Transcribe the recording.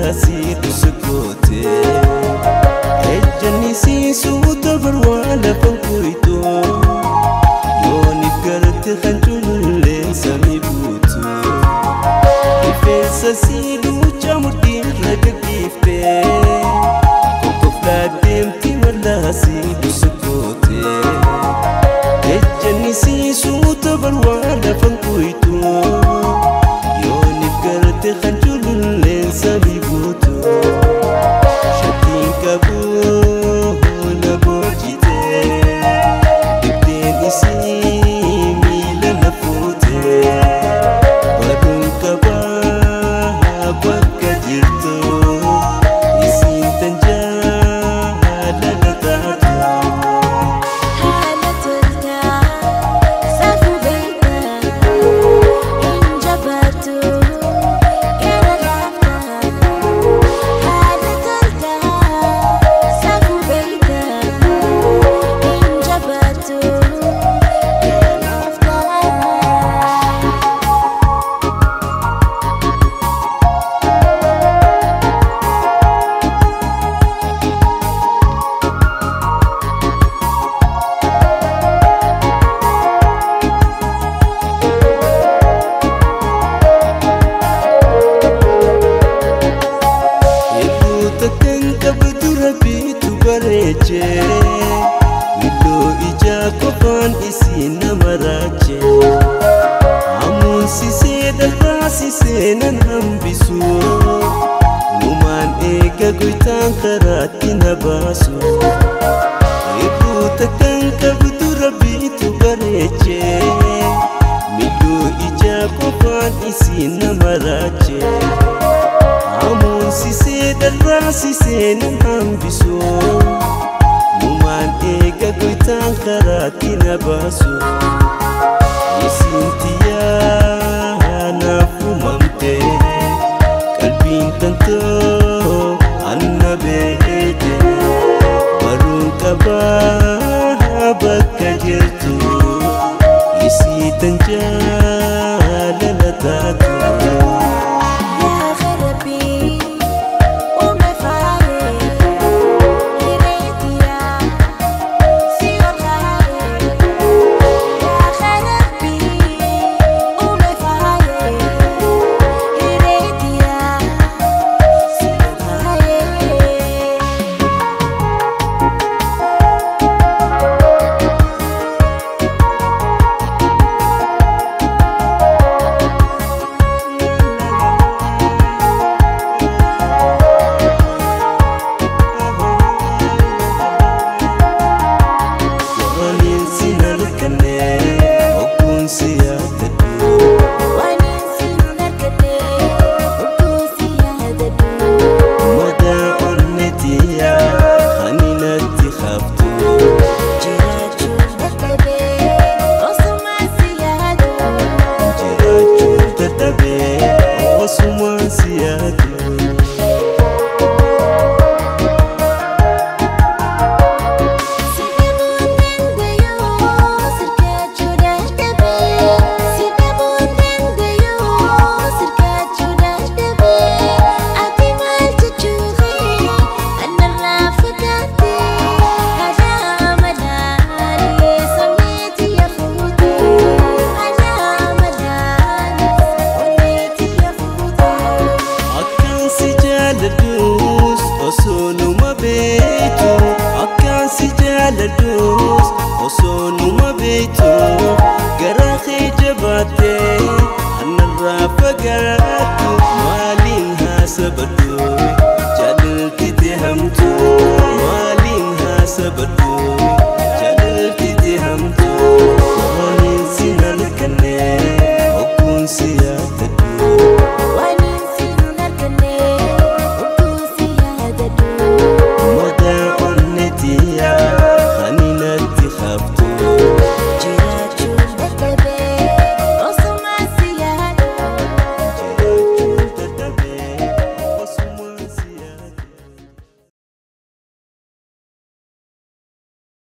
mallaasii dhusukkoote ejjanni siisuu tabarwaa lafan kuytu yoonif garte kan cululleen samii buutu rifeensa sii duucha mudhiirra gaggiifte kokkoflaa deemti mallaasii dhusukkoote ejjanni siisuu tabarwaa lafan kuytu yoonif garte kan cululleen samii buutu shakkiin qabu na boojite dibdeen isii miila na fuute baruun qabaa bakka jirtu isiin tan jaalala taatu. Haala toltaa saafuu beektaa hin jabaatu gara laaftaa. Haala toltaa saafuu beektaa hin jabaatu gara laaftaa. Hedduu takkan qabdu rabbiitu bareeche milloo ijaa qofaan isii nama raache hamuunsisee dharraasisee nan hambisu numaan eega goytaan karaatti na baasu hedduu takkan qabdu rabbiitu bareeche milloo ijaa qofaan isii nama raache hamuunsisee dharraasisee nan hambisu numaan eega goytaan karaatti na baasu isiin tiyyaa naaf uumamte qalbiin tantoo anna beekte baruun qabaa bakka jirtu isii tan jaalala taatu. Yaa Rabbi uume faayee hireetiyaa si ol kaayee. Yaa Rabbi uume faayee hireetiyaa si ol kaayee. Waliin sin arganne ogguun si yaadadhu Waniin sin arganne oguu si yaadadhu. Madaa onnee tiyyaa ani natti haftu Jiraachuun dadhabee osumaan si yaadu. Jiraachuun dadhabee osumaan si yaadu. Si dhabuun danda'uu sirkaachuu dadhabee. Si dhabuun danda'uu sirkaachuu dadhabee. Ati maal jechuufi anarraa fagaate. Haala malaalee sonneetti yafuute. Haala malaalee sonneetti yafuute. Akkaan si jaaladhus osoo numa beektu akkaan si jaaladhus osoo numa beektu garaa kee jabaattee anarraa fagaattu maaliin haasabadhu.